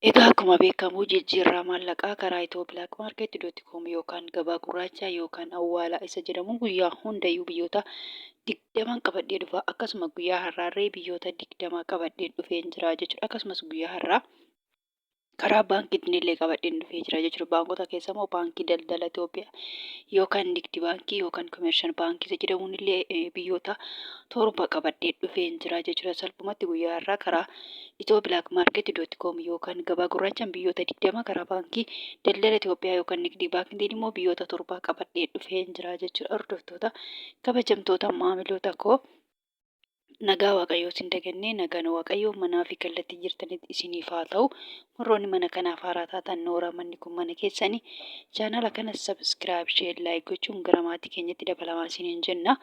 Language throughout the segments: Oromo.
Egaa akkuma beekamu jijjiirraa maallaqaa karaa Itiyoo Black Market dot com yookaan gabaa gurraacha yookaan awwaalaa isa jedhamu guyyaa hundayyuu biyyoota 20n qabadhee dhufa. Akkasuma guyyaa har'aallee biyyoota 20 qabadheen dhufeen jira jechuudha. Akkasumas guyyaa har'aa karaa baankiitiin illee qabadheen dhufee jira jechuudha. Baankota keessa immoo baankii daldala Itoophiyaa yookaan nigdi baankii yookaan komeershaal baankii isa jedhamuun illee biyyoota 7 qabadhee dhufeen jira jechuudha. Salphumatti guyyaa har'aa karaa Itiyoo Black Market dot com yookaan gabaa gurraachaan biyyoota 20 karaa baankii daldala Itoophiyaa yookaan nigdi baankiitiin immoo biyyoota 7 qabadhee dhufeen jira jechuudha. Hordoftoota kabajamtoota maamiloota koo nagaa Waaqayyoo isin dagannee nagaan Waaqayyoo manaa fi kallattii jirtanitti isiniif haa ta'u. Warroonni mana kanaaf haaraa taatan nooraa manni kun mana keessani. Chaanala kana subscribe, share, like gochuun gara maatii keenyatti dabalamaa isiniin jenna.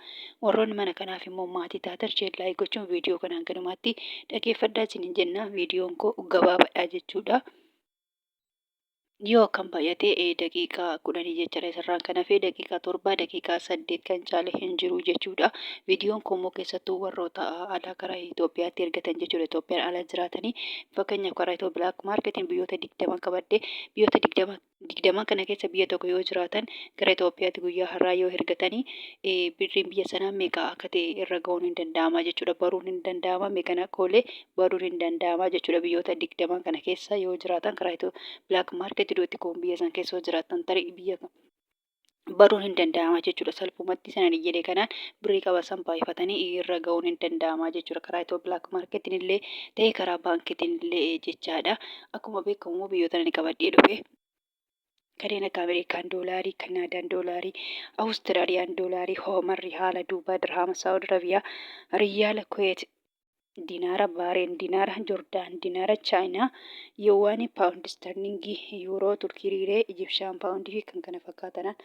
Warroonni mana kanaaf immoo maatii taatan share, like gochuun viidiyoo kanaan ganumaatti dhageeffadhaa isiniin jenna. Viidiyoon koo gabaabaadha jechuudha. Yoo akkam baay'ate daqiiqaa kudhanii jechaadha. Isarraan kan hafe daqiiqaa 7, daqiiqaa 8 kan caale hin jiru jechuudha. Viidiyoon koo immoo keessattuu warroota alaa karaa Itoophiyaatti ergatan jechuudha. Itoophiyaan ala jiraatanii fakkeenyaaf karaa Itiyoo Black Marketiin biyyoota 20 qabadhe biyyoota 20 20 kana keessa biyya tokko yoo jiraatan gara Itoophiyaatti guyyaa har'aa yoo ergatanii birriin biyya sanaa meeqa akka ta'e irra ga'uun hin danda'ama jechuudha. Baruun hin danda'ama meeqan akka oole baruun hin danda'ama jechuudha. Biyyoota 20 kana keessa yoo jiraatan karaa Itiyoo Black Market dot com biyya san keessa yoo jiraatan tarii biyya baruun hin danda'ama jechuudha. Salphumatti sanan jedhe kanaan birrii qaban san baay'ifatanii irra ga'uun hin danda'ama jechuudha. Karaa Itiyoo Black Marketiin illee ta'e karaa baankiitiin illee jechaadha. Akkuma beekamu immoo biyyoota ani qabadhee dhufe kanneen akka Ameerikaan doolaarii, Kanaadaan doolaarii, Awustiraaliyaan doolaarii, Hoomar Rihaala, Duubaa Dirhaama, Saawud Arabiyaa, Riyaala Kuweet, Dinaara Baareen, Dinaara Jordaan, Dinaara Chaayinaa, Yuwaanii, Paawundi Isterlingii, Yuuroo, Turkii Riiree, Ijibshaan Paawundii fi kan kana fakkaatanaan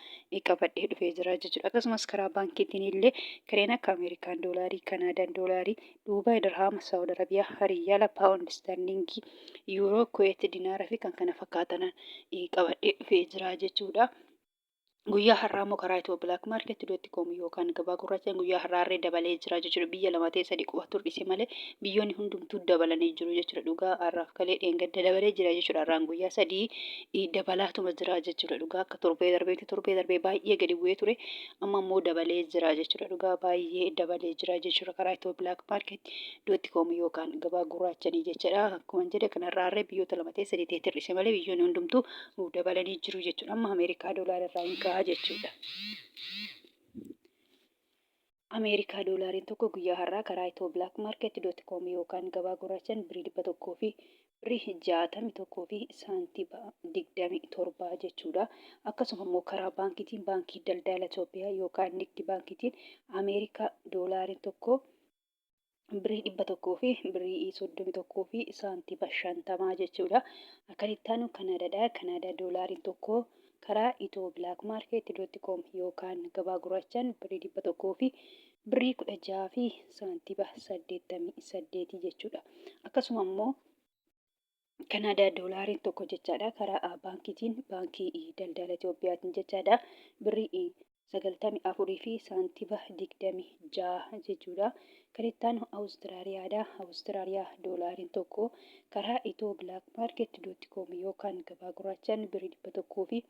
qabadhee dhufee jira jechuudha. Akkasumas karaa baankiitiin illee kanneen akka Ameerikaan doolaarii, Kanaadaan doolaarii, Duubaay Dirhaama, Saawud Arabiyaa, Riyaala, Paawundi Isterlingii, Yuuroo, Kuweet Dinaara fi kan kana fakkaatanaan qabadhee dhufee jira jechuudha. Guyyaa har'aa immoo karaa Itiyoo Black Market dot com yookaan gabaa gurraachaan guyyaa har'aa irree dabalee jira jechuudha. Biyya lama ta'e sadi qofatu hir'ise malee biyyoonni hundumtuu dabalanii jiru jechuudha. Dhugaa har'aaf kalee dheengadda dabalee jira jechuudha. Har'aan guyyaa sadii dabalaatuma jira jechuudha. Dhugaa akka torbee darbeetti torbee darbee baay'ee gadi bu'ee ture amma immoo dabalee jira jechuudha. Dhugaa baay'ee dabalee jira jechuudha. Karaa Itiyoo Black Market dot com yookaan gabaa gurraachanii jechuudha. Akkuma jedhe kanarraa har'ee biyyoota lama ta'e sadi ta'e hir'ise malee biyyoonni hundumtuu dabalanii jiru jechuudha. Amma Ameerikaa doolaara irraa hin ka'a jechuudha. Ameerikaa doolaariin tokko guyyaa har'aa karaa Itiyoo Black Market dot com yookaan gabaa gurraachaan birrii 100 fi birrii 61 fi saantima 27 jechuudha. Akkasuma immoo karaa baankiitiin baankii daldala Itoophiyaa yookaan nigdi baankiitiin Ameerikaa doolaariin tokko birrii 100 fi birrii 31 fi saantima 50 jechuudha. Kan itti aanu Kanaadaadha. Kanaadaa doolaariin tokko karaa Itiyoo Black Market dot com yookaan gabaa gurraachaan birrii 100 fi birrii 16 fi saantima 88 jechuudha. Akkasuma immoo Kanaadaa doolaariin tokko jechaadha karaa baankiitiin baankii daldala Itiyoophiyaatiin jechaadha birrii 94 fi saantima 26 jechuudha. Kan itti aanu Awustiraaliyaadha. Awustiraaliyaa doolaariin tokko karaa Itiyoo Black Market dot com yookaan gabaa gurraachaan birrii 100 fi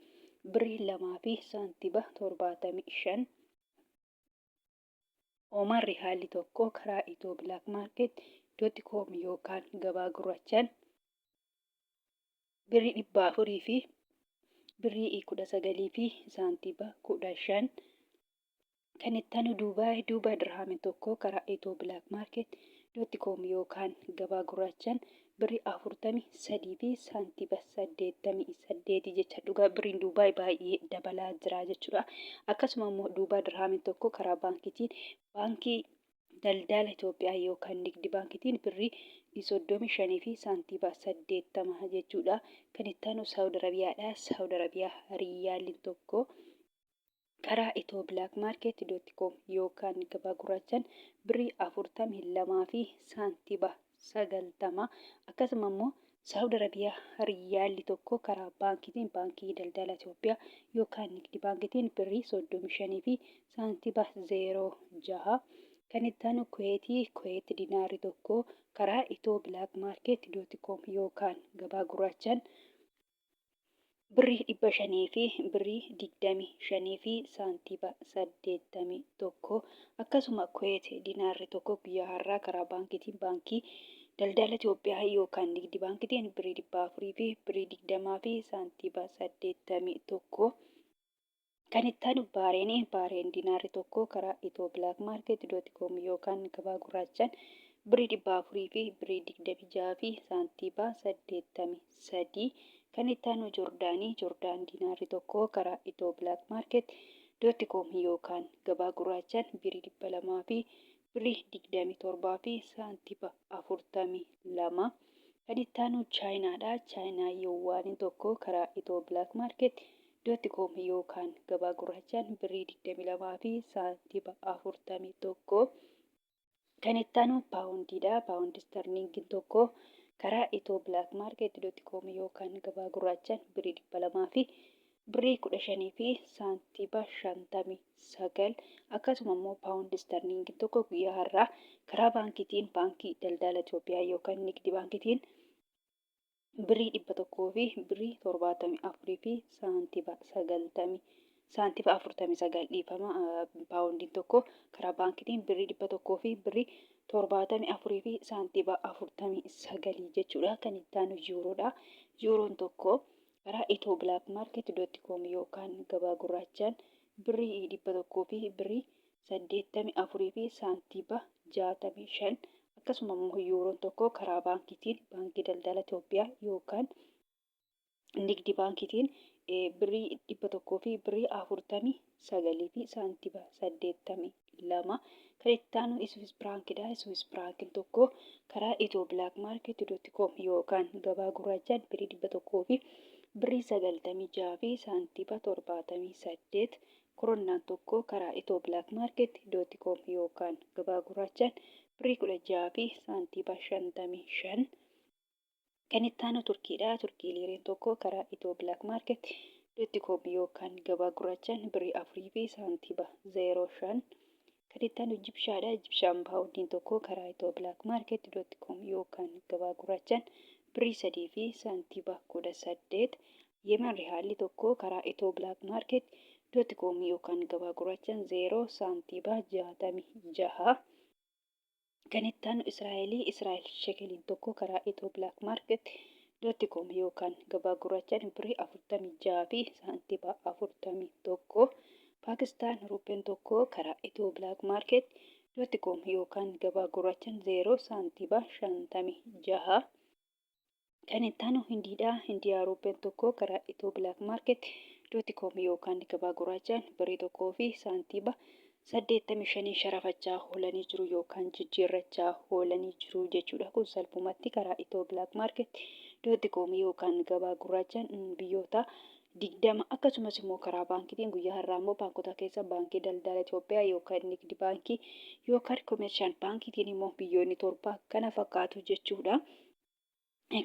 birrii 2 fi saantima 75. Oomaan Rihaalli tokko karaa Itiyoo Black Market dot com yookaan gabaa gurraachaan birrii 400 fi birrii 19 fi saantima 15. Kan itti aanu Duubaay, Duubaay dirhaamiin tokko karaa Itiyoo Black Market dot com yookaan gabaa gurraachaan birrii 43 fi saantima 88 jecha dhugaa birriin Duubaay baay'ee dabalaa jira jechuudha. Akkasuma immoo Duubaay dirhaamiin tokko karaa baankiitiin baankii daldala Itoophiyaa yookaan nigdi baankiitiin birrii 35 fi saantima 80 jechuudha. Kan itti aanu Saawud Arabiyaadha. Saawud Arabiyaa riyaaliin tokko karaa ethioblkmarket dot com yookaan gabaa gurraachaan birrii 42 fi saantima 90 akkasuma immoo Saawud Arabiyaa riyyaalli tokko karaa baankiitiin baankii daldala Itoophiyaa yookaan nigdi baankiitiin birrii 35 fi saantima 06. Kan itti aanu Kuweetii, Kuweet dinaarri tokko karaa Ethio Black Market dot com yookaan gabaa gurraachaan birrii 500 fi birrii 25 fi saantiiba 81. Akkasuma Kuweet dinaarri tokko guyyaa har'aa karaa baankiitiin Baankii Daldala Itoophiyaa yookaan Nigdi Baankiitiin birrii 400 fi birrii 20 fi saantiiba 81. Kan itti aanu Baareeni, Baareen dinaarri tokko karaa Ethio Black Market dot com yookaan gabaa gurraachaan birrii 400 fi birrii 26 fi saantiiba 83. Kan itti aanu Jordaanii, Jordaan dinaarri tokko karaa Ethio Black Market dot com yookaan gabaa gurraachaan birrii 200 fi birrii 27 fi saantiiba 42. Kan itti aanu Chaayinaadha. Chaayinaa Yuwaaniin tokko karaa Ethio Black Market dot com yookaan gabaa gurraachaan birrii 22 fi saantiiba 41. Kan itti aanu paawundiidha. Paawundi istarliingiin tokko karaa Ethio Black Market dot com yookaan gabaa gurraachaan birrii 200 fi birrii 15 fi saantiiba 59. Akkasuma immoo paawundi istarliingiin tokko guyyaa har'aa karaa baankiitiin Baankii Daldala Itoophiyaa yookaan Nigdi Baankiitiin birrii 100 fi birrii 74 fi saantiba 90, saantiba 49, dhiifama, paawundiin tokko karaa baankiitiin birrii 100 fi birrii 74 fi saantiba 49 jechuudha. Kan itti aanu yuuroodha. Yuuroon tokko karaa Ethio Black Market dot com yookaan gabaa gurraachaan birrii 100 fi birrii 84 fi saantiba 65. Akkasuma immoo yuuroon tokko karaa baankiitiin Baankii Daldala Itoophiyaa yookaan Nigdi Baankiitiin birrii 100 fi birrii 49 fi saantiba 82. Kan itti aanu Swiss Franc dha. Swiss Francin tokko karaa Ethio Black Market dot com yookaan gabaa gurraachaan birrii 100 fi birrii 96 fi saantiba 78. Koronnaan tokko karaa Ethio Black Market dot com yookaan gabaa gurraachaan birrii 16 fi saantiba 55. Kan itti aanu Turkiidha. Turkii liireen tokko karaa Ethio Black Market dot com yookaan gabaa gurraachaan birrii 4 fi saantiba 05. Kan itti aanu Ijibshaadha. Ijibshaan paawundiin tokko karaa Ethio Black Market dot com yookaan gabaa gurraachaan birrii 3 fi saantiba 18. Yemen rihaalli tokko karaa Ethio Black Market dot com yookaan gabaa gurraachaan 0 saantiba 66. Kan itti aanu Israa'elii, Israa'el shekeliin tokko karaa Ethio Black Market dot com yookaan gabaa gurraachaan birrii 46 fi saantiba 41. Paakistaan ruuppeen tokko karaa Ethio Black Market dot com yookaan gabaa gurraachaan 0 saantiba 56. Kan itti aanu Hindiidha. Hindiyaa ruuppeen tokko karaa Ethio Black Market dot com yookaan gabaa gurraachaan birrii 1 fi saantiba 85 sharafachaa oolanii jiru yookaan jijjiirrachaa oolanii jiru jechuudha. Kun salphumatti karaa Ethio Black Market dot com yookaan gabaa gurraachaan biyyoota 20, akkasumas immoo karaa baankiitiin guyyaa har'aa immoo baankota keessa Baankii Daldala Itoophiyaa yookaan Nigdi Baankii yookaan Commercial Baankiitiin immoo biyyoonni 7 kana fakkaatu jechuudha.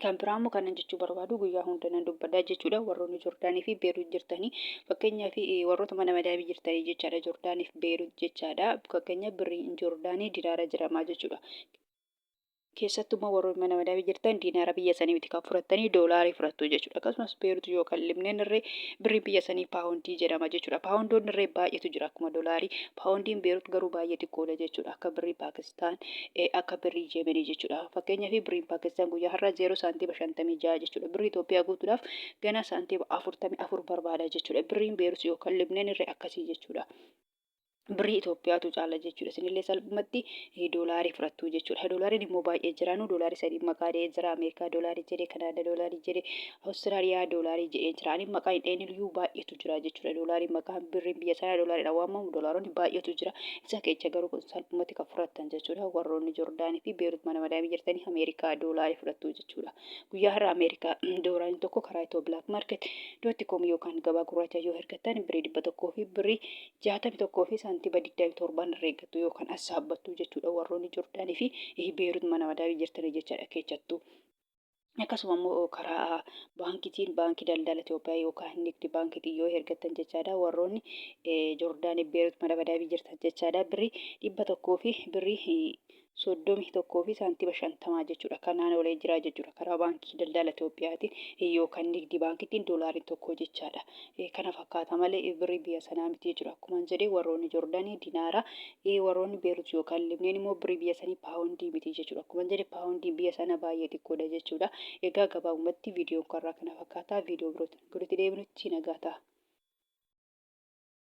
Kan biraa immoo kanan jechuu barbaadu, guyyaa hunda nan dubbadha jechuudha. Warroonni Joordaanii fi Beerut jirtanii, fakkeenyaaf warroota mana madaamii jirtanii jechaadha. Joordaanii fi Beerut jechaadha. Fakkeenya birriin Joordaanii dinaara jedhamaa jechuudha. Keessattuu warroonni mana madaamii jirtan dinaara biyya sanii miti kan fudhattanii, doolaarii fudhattu jechuudha. Akkasumas Beerut yookaan Libneen irree birriin biyya sanii paawundii jedhama jechuudha. Paawundoonni irree baay'eetu jira akkuma doolaarii. Paawundiin Beerut garuu baay'ee xiqqoodha jechuudha. Akka birrii Paakistaan, akka birrii Jemenii jechuudha. Fakkeenyaaf birriin Paakistaan guyyaa har'aa 0 saantiima 56 jechuudha. Birrii Itoophiyaa guutuudhaaf ganaa saantiima 44 barbaada jechuudha. Birriin Beerut yookaan Libneen irree akkasii jechuudha. Birrii Itoophiyaatu caala jechuudha. Isinillee salphumatti doolaarii fudhattu jechuudha. Doolaariin immoo baay'ee jira. Nu doolaarii sadii maqaa dhahee jira. Ameerikaa doolaarii jedhee, Kanaadaa doolaarii jedhee, Awustiraaliyaa doolaarii jedhee jira. Ani maqaa hin dhaheen iyyuu baay'eetu jira jechuudha. Doolaariin maqaan birriin biyya sanaa doolaariidhaan waamamu doolaaronni baay'eetu jira. Isa keessa garuu kun salphumatti kan fudhattan jechuudha. Warroonni Joordaanii fi Beerut mana madaamii jirtanii Ameerikaa doolaarii fudhattu jechuudha. Guyyaa har'a Ameerikaa doolaariin tokko karaa Ethio Black Market dot com yookaan gabaa gurraacha yoo ergattan birrii 100 fi birrii 61 fi saantiba 27 irra eeggattu yookaan assaabbattu jechuudha, warroonni Joordaanii fi Beerut mana madaamii jirtanii jechaadha keessattuu. Akkasuma immoo karaa baankiitiin, Baankii Daldala Itoophiyaa yookaan Nigdi Baankiitiin yoo ergattan jechaadha. Warroonni Joordaanii, Beerut, Madabadaabii jirtan jechaadha. Birrii 100 fi birrii 31 fi saantima 50 jechuudha. Kanaan olee jira jechuudha. Karaa Baankii Daldala Itoophiyaatiin yookaan Nigdi Baankiitiin doolaariin tokko jechaadha. Kana fakkaata malee birrii biyya sanaa miti jechuudha. Akkuma jedhee, warroonni Joordaanii dinaara, warroonni Beerut yookaan Libneen immoo birrii biyya sanii paawundii miti jechuudha. Akkuma jedhe, paawundiin biyya sana baay'ee xiqqoodha jechuudha. Egaa gabaabumatti viidiyoon karraa kana fakkaata. Viidiyoo birootiin walitti deebinutti nagaa ta'a.